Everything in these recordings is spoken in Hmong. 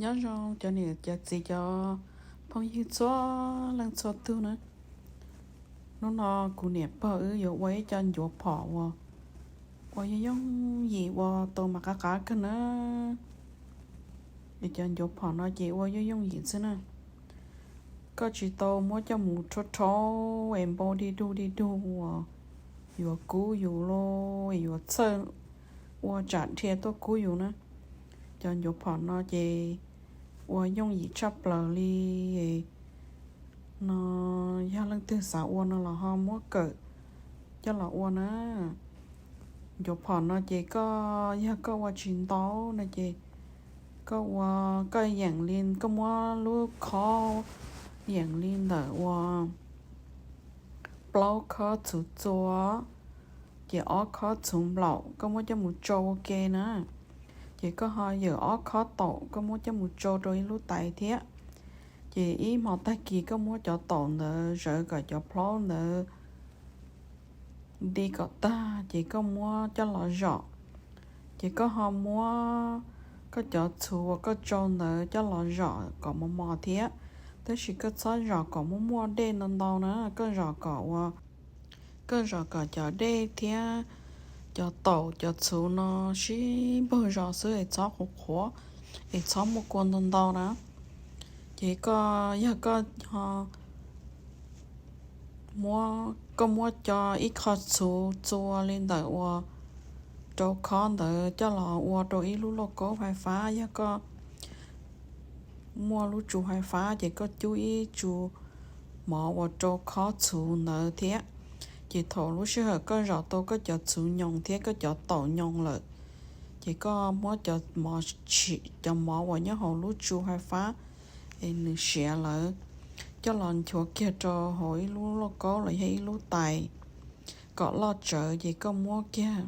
Nyob zoo cov niam cov txiv cov phooj ywg txhua leej txhua tug na. Hnub no kuv niam pog wb yuav ua ib co ncuav phom uas, ua yooj yooj yim ua tau mas qab qab kawg na. Es cov ncuav phom no ces ua yooj yooj yim xwb na. Koj tsis tau muab coj mus rhaub rhaub es npau dig dug dig dug uas yuav kub yus los es yuav txhawj ua tsam dhia tuaj kub yus na. Cov ncuav phom no ces ua yooj yim tshaj plaws li. No yog leej twg xav ua no los ho muab kawm coj los ua na. Ncuav phom no ces koj, yog koj ua tsis ntau no ces koj ua, koj yeem li, koj muab lub khob yeem li ntawm ua plaub khob txhuv txua, ces ob khob txhuv nplaum koj muab coj mus tsau ua ke na. Ces koj ho yawm ob khob taum koj muab coj mus tsau rau ib lub tais thiab. Ces ib hmo tag kis koj muab cov taum ntawd zawv kom cov plaub ntawd nti kom tag ces koj muab coj los zom. Ces koj ho muab koj cov txhuv uas koj tsau ntawd coj los zom kom mos mos thiab. Tab sis koj txhob zom kom muaj muaj dej ntau ntau na, koj zom kom ua, koj zom kom cov dej thiab cov taum cov txhuv no sib npaug zos xwb es txhob qhuav qhuav, es txhob muaj kua ntau ntau na. Ces koj, yog koj ho muab, koj muab cov ib qho txhuv txua li ntawm ua rau khob ntawd coj los ua rau ib lub lauj kaub fais fab. Yog koj muaj lub tsu fais fab ces koj cub ib tsu mov ua rau khob txhuv ntawd thiab. Ces thaum lub sij hawm koj zom tau koj cov txhuv nyoos thiab koj cov taum nyoos lawm, ces koj muab cov mov, cov mov uas nyob hauv lub tsu fais fab es nws siav lawm coj los nchuav kiag rau hauv ib lub lauj kaub los yog ib lub tais kom loj tsawv. Ces koj muab kiag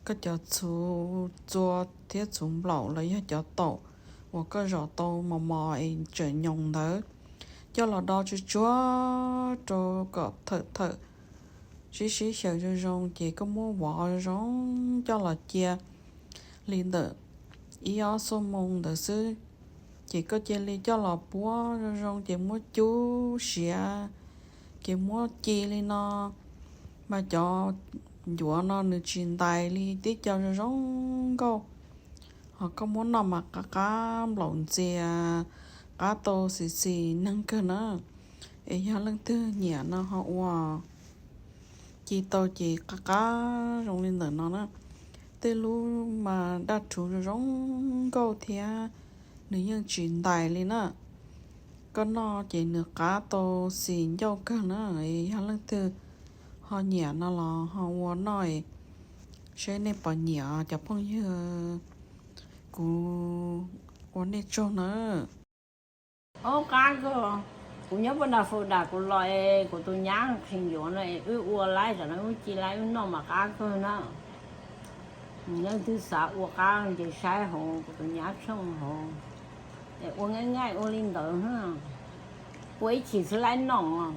koj cov txhuv txua thiab txhuv nplaum los yog cov taum uas koj zom tau mos mos es tseem nyoos ntawd coj los do tsuag tsuag rau kom thawm thawm sib sib xyaw zoo zoo. Ces koj muab vov zoo zoo coj los cia li ntawm ib ob xuab moos ntawd xwb. Ces koj cia li coj los puab zoo zoo ces muab cub siav, ces muab ci li no, mas cov ncuav no nws tsis ntais li tib co zoo zoo nkauj. Ho koj muab noj mas qab qab nplaum ntxias, qab tau xis xis neeg kawg na. Es yog leej twg nyiam no ho ua, ci tau ces qab qab zoo li ntawm no na. Tej lub mas daj rhuv zoo zoo nkauj thiab nws yeej tsis ntais li na. Koj noj ces nws qab tau xis ncauj kawg na. Es yog leej twg ho nyiam no los ho ua noj, seb nej puas nyiam cov phooj ywg. Kuv ua nej tsaug na. Ob qab kawg, kuv nyob puag nram Fawm Dam kuv los es kuv tus nyab qhis ncuav no es wb ua laib tam no wb ci laib wb noj mas qab kawg na. Leej twg xav ua qab ces saib hauv kuv tus nyab tshooj hauv es ua nqaij nqaij ua li ntawd, ua ib chim xwb laib noj.